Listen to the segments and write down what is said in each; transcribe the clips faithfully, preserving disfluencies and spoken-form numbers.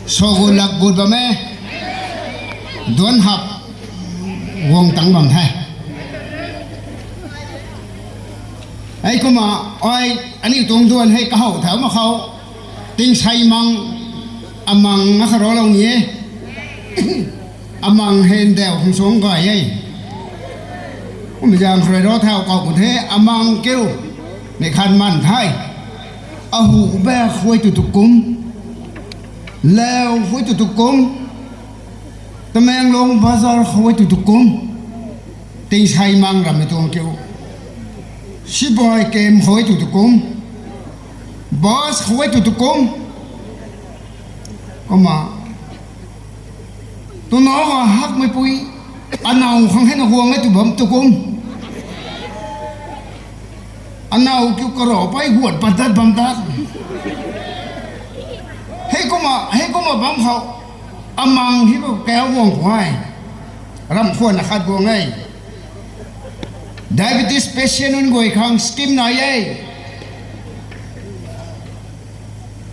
Sogu lak gut bam e. Duan hap guang tang bam the. Hei kumna, ai, aniu tuang duan hei kahow thau mak khou. Tingsei mang, amang na kharou lou ni e. Amang hei ndau khang suang gay e. Kum zang kharui ro thau kau ku the, amang kiu. Ni khan man the. Ahu bak khuay tu tu kum. Lau khuay tu tu kum. Tamenglong bazar khuay tu tu kum. Tingsei mang rammei tuang kiu. Sibai kem khuay tu tu kum. Bus khuay tu tu kum. Kumna. Tuna a hakmei pui. Anaw khang hei na guang e tu bam tu kum. Anaw kiu karo pei guat pat dat bam dat. Hei kumna, hei kumna bam khou. Amang hei bo kau guang khou e. Ram khwan na khat guang e. Diabetes patient nunc guay khang scheme nai e.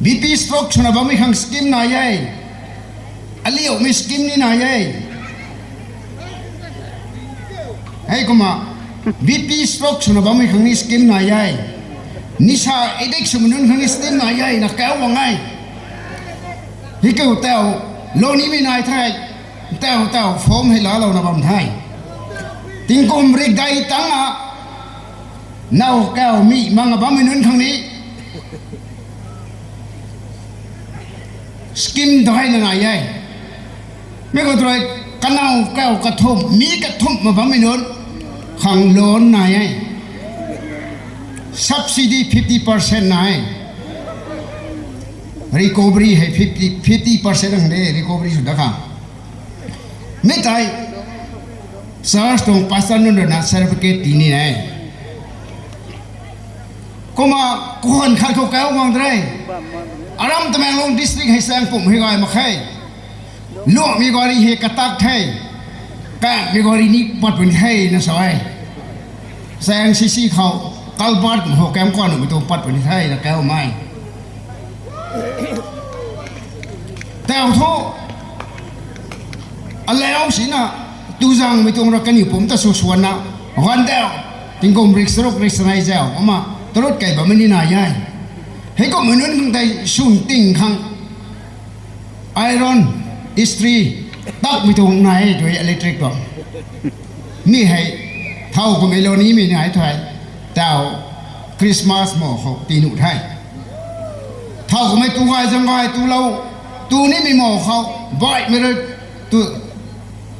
B P stroke swna bammei khang scheme nai e. Aliumei scheme ni nai e. Hei kumna, B P stroke swna bammei khang ni scheme nai e. Nisa addict swmei nunc khang ni scheme nai e, na kau guang e. Hei kiu tau, lou nimei nai the. Tau, tau, form hei laalouna bam the. Tingkum rik dai tang a, now kau mi mang a bammei nunc khang ni. Scheme daina nai e. Mi khou tu rui kanow kau kathumh, mi kathumh ma bammei nunc khang loan nai e. Subsidy fifty percent nai e. Recovery hei fifty, fifty percent ang de recovery sw da khang. Mi tei church tuang pastor nunc rui na certificate tii ni e. Kumna kuan khat khou kau guang de re. Aram Tamenglong district hei sang pum hei gay mak khe. Luangmei gari hei katak the. Kanmei gari ni pat puni the na sa e. Sang C C khou, culvert khou kam kuan nuhmei tuang pat puni the na kaumei. Tau thu, alau sina, tu zangmei tuang ra kaniw pumc ta sw swanna, gan dau, tingkum rik saruk rik sanei zau, ama, tarut kai bammei ni nai e. Hei kumhmei nunc khang tei swn ting khang, iron, istri, takmei tuang nai e, tu electric tuang. Mi hei, thau kummei lou nimei nai thu hei, tau, Christmas mo khou tii nuh the. Thau kummei tu gay zang gay tu lou, tu nimei mo khou, baihmei rui, tu,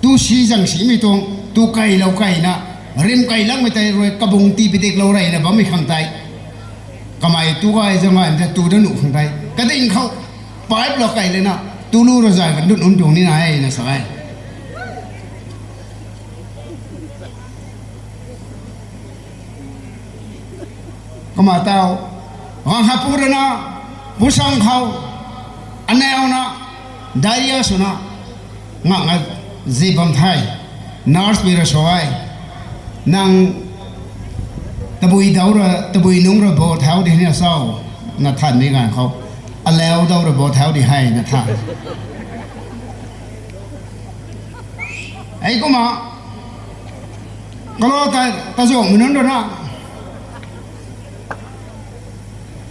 tu si zang simei tuang, tu kailou kaina, rim kai langmei tei rui kabung tii padiklou reyna bammei khang tei. Kamei tu gay zang gaymei tei tu da nuh khang tei. Kading khou, pipe lou kai lana, tu lu razai kan dut nunc tuang ni nai e na sa e. Kumna tau, gang khat pu rui na, pusang khou, anauna, diarrhea swna, ngakna zi bam the, nurse mei rui sa e, nang tabui dau ra, tabui nungc ra bo thau di ni a sau, na thanmei ganv khou, alau dau ra bo thau di hei na than. Hei kumna, kalou tei, tazuangmei nunc rui na,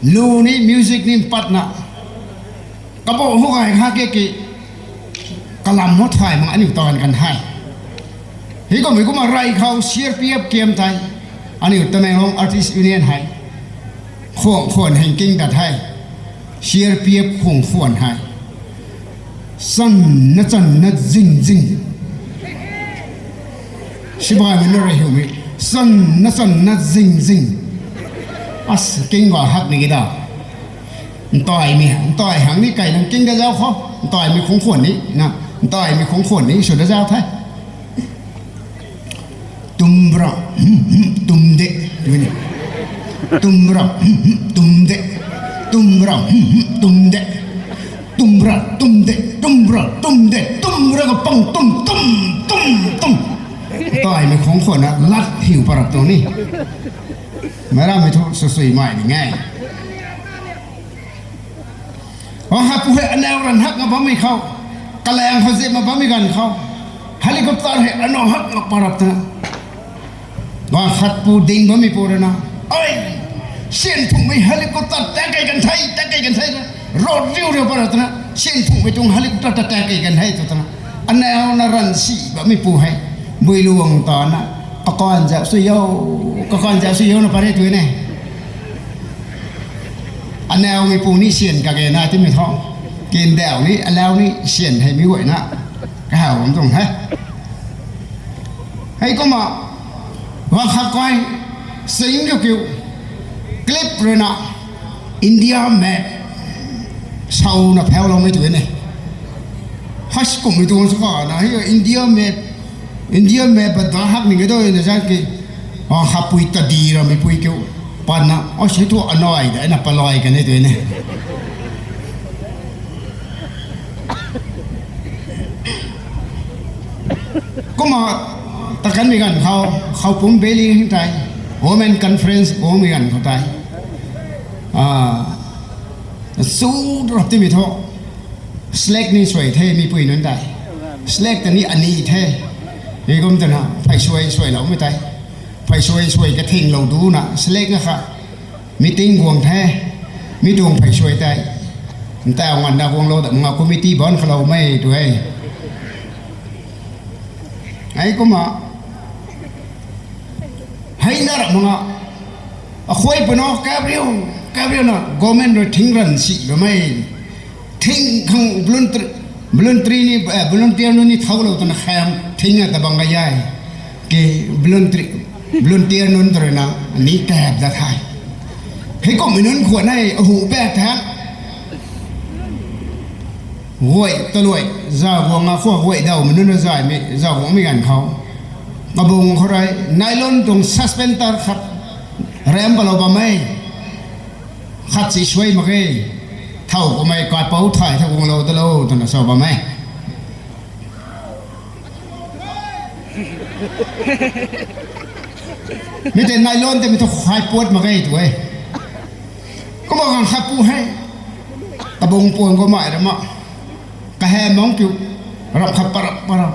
lu ni music ni mpatna, kapu hu gay kha ke ki, kalam mo thay mak aniu taanv kan the. Hei kummei kumna rey khou C R P F kiam tei, aniu Tamenglong Artist Union hei, khuang khwan heng king dat the, C R P F khuang khwan hei. Channa channa zing zing. Sibaimei na rui hiumei. Channa channa zing zing. As, king ga hak ni ki da. Ntaimei, ntai hang ni kai nang king da zau khou. Ntaimei khung khwan ni, na, ntaimei khung khwan ni sw da zau the. Tum bra, hmm, hmm, tum de, tw ni. Tum bra, hmm, hmm, tum de. Tum bra, hmm, hmm, tum de. Tum bra, tum de, tum bra, tum de, tum bra kapang, tum, tum, tum, tum. Taimei khung khwan na lat hiu parap tuang ni. Meic rammei thu sw sui mai ni nge. Guang khat pu hei anau ran hak nga bammei khou, kalaeng khou zip ma bammei ganv khou, helicopter hei anau hak nga parap twna, guang khat pu ding bammei pu rui na, ai, syan phungmei helicopter ta kei kan the, ta kei kan the, road riu riu parap twna, syan phungmei tuang helicopter ta ta kei kan the tw twna, anau na ran si bammei pu hei, bui luang ta na, kakan zau sw yo, kakan zau sw yo na pare tw ne. Anaumei pu ni syan kage na timei thu, kindauh ni alau ni syan hei mi guayna kahaw bam tuang the. Heikumna, guang khat kai, sing kiu kiu, clip rui na, India map, sauna phauloumei tw ne. Hei kummei tuang sw kana hei India map, India map ba da hak ning e doi na zan ki, a, hapui tadi rameipui kiu, patna, o, si thu anai de na palai kan e tw ne. Kumna, takanmei ganv khou, Khoupum Valley hei tei, Women Conference kummei ganv khou tei, a, su rap timei thu, slack ni suai the mipui nunc tei. Slack ta ni ani the. Mi kum twna phey suai suailoumei tei, phey suai suai kathinglou duna slack na kha, meeting guang the. Mi tuang phey suai tei, ntaw nganvna guanglou da mak nga committee ban khaloumei tw e. Heikumna, hei na ra mak nga, akhuay pano kap riu, kap riu na government rui thing ran si bammei, thing khang voluntary, voluntary ni, eh, volunteer nunc ni thoulou twna kham thing na tabang gay e. Ki voluntary, volunteer nunc ta rui na ni kap dat the. Heikummei nunc khwan e, ahu bak the. Guay taluai, za guang a khou guay dawmei nunc na zaymei, za guangmei ganv khou, kabung khou rui nylon tuang suspender khat ram palou bam e. Khat si suai mak ge, thow kamei kaipouc thay the guanglou dalou twna sa bam e. Mi tei nylon tei mi thu khai puat mak ge tw e. Kumna guang khat pu hei, kabung puan khou mei ra ma, kaham mangc kiu, rap khat parap parap,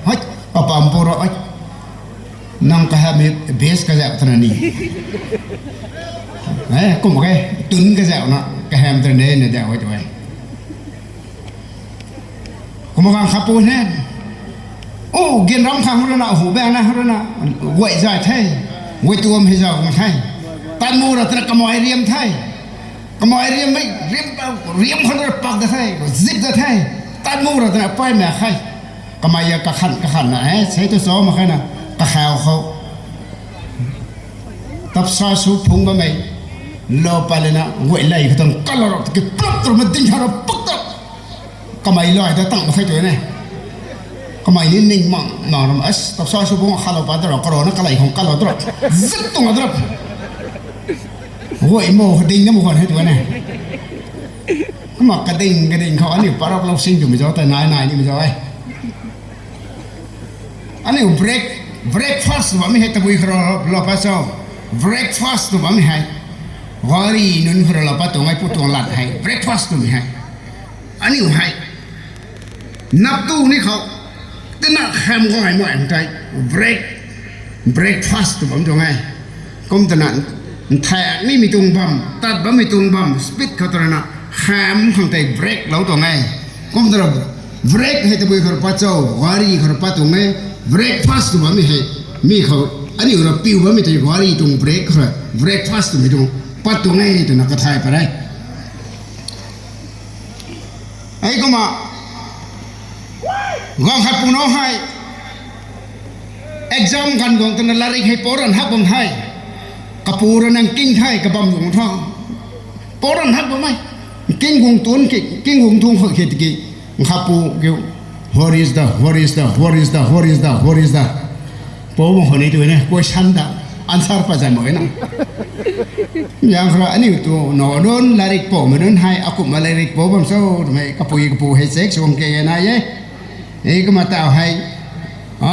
hei, kapam pu ra, ai, nang kahammei base kazauh twna ni, e, kum ke, tun kazauhna kaham twna ni na dauh e tw e. Kumna guang khat pu ne, o, ginram khang rui na, hu bang na rui na, guay zay the, guay tuam hei zauc guang the, tat mu ra twna kamei riam the, kamei riammei, riam, riam khang rui pak da the, zip da the, tat mu ra twna pay mak khe, kamei a kakhan kakhanna e, sei tu cho mak khe na, kakhou khou, tapsa sw phung bammei, lou pat lana guay lei khou tuang kalou ra, ki plop tw ma ding tha ra pak ta, kamei lay ta tang mak khe tw ne. Kamei ni ning mang mang ram, as, tapsa sw phung khalou pat ta ra, karana kalei khang kalou ta ra, zip tuang ta ra, guay mo ding na mak khwan hei tw ne. Kumna kading kading khou aniu parap lou sing twmei zauc tei nai nai nimei zauc e. Aniu break, breakfast tw bammei hei tabui khou rui lou pat cho, breakfast tw bammei hei, gari nunc khou rui lou pat tuang e, pu tuang lat hei breakfast twmei hei, aniu hei, nap tu ni khou, tina kham gaymei tei, break, breakfast tw bam tuang e. Kum twna, nthak nimei tuang bam, tat bammei tuang bam, speed khou twna, kham khang tei break lou tuang e. Kum twna, break hei tabui khou rui pat cho, gari khou rui pat tuang e, breakfast tw bammei hei, mi khou, aniu ra piu bammei tei gari tuang break khou rui, breakfast twmei tuang, pat tuang e twna kathay pat e. Heikumna, guang khat pu na hei, exam ganv guang twna larik hei pou ran hak bam the, kapu rui nang king the, kabam guang tha, pou ran hak bam e, king guang tuang ki, king guang tuang khou khe tiki, khat pu kiu, what is the, what is the, what is the, what is the, what is the, pou bam khou ni tw ne, question ta, answer pat zan mak e na. Yang khou rui aniu tu, no, nunc larik poumei nunc hei, akumhna larik pou bam cho twmei, kapui kapu hei check sw bam ke na e. E kumna taw hei, a,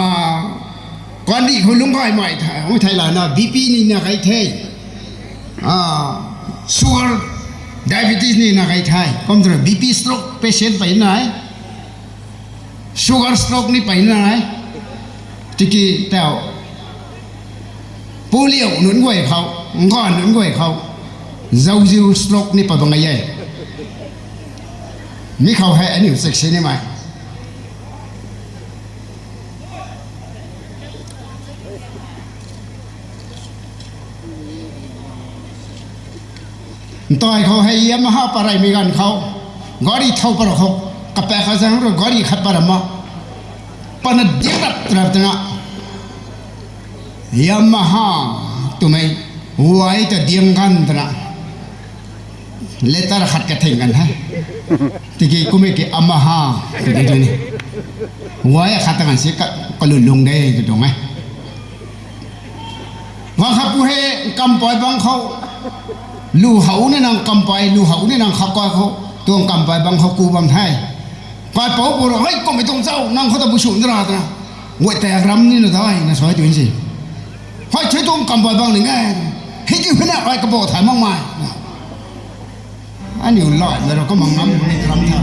Pandih khou lungc gaymei the, ui thei lana B P ni na kai the. Ah, sugar, diabetes ni na kai the. Kum twna B P stroke patient pei nai. Sugar stroke ni pei nai. Tiki tau polio nunc guay khou, ngan nunc guay khou, zauziu stroke ni pa bang e. Mi khou hei aniu check si nimei. Ntoi khou hei Yamaha pareymei ganv khou, gari thau para khou, kapak kha zang rui gari khat para ma, pana diang rap rap twna, Yamaha twmei, uai ta diang ganv twna, letter khat kathing ganv he. Tiki kummei ki Amaha tw di tu ni. Uai khat ta ganv si ka, kalun lung de tw tuang e. Ganv khat pu hei kampay bang khou, lu how ni nang kampay, lu how ni nang khakkay khou, tuang kampay bang khou ku bam the. Kaipouc pu rui, hei, kummei tuang chau, nang khou ta bu sw nra twna, guay ta ram ni na dai na sa tu si. Hei, thei tuang kampay bang ni nge. Hei kiu hei na ai kabo thay makmei. Aniu laimei rui kumna ngam ni ram tha.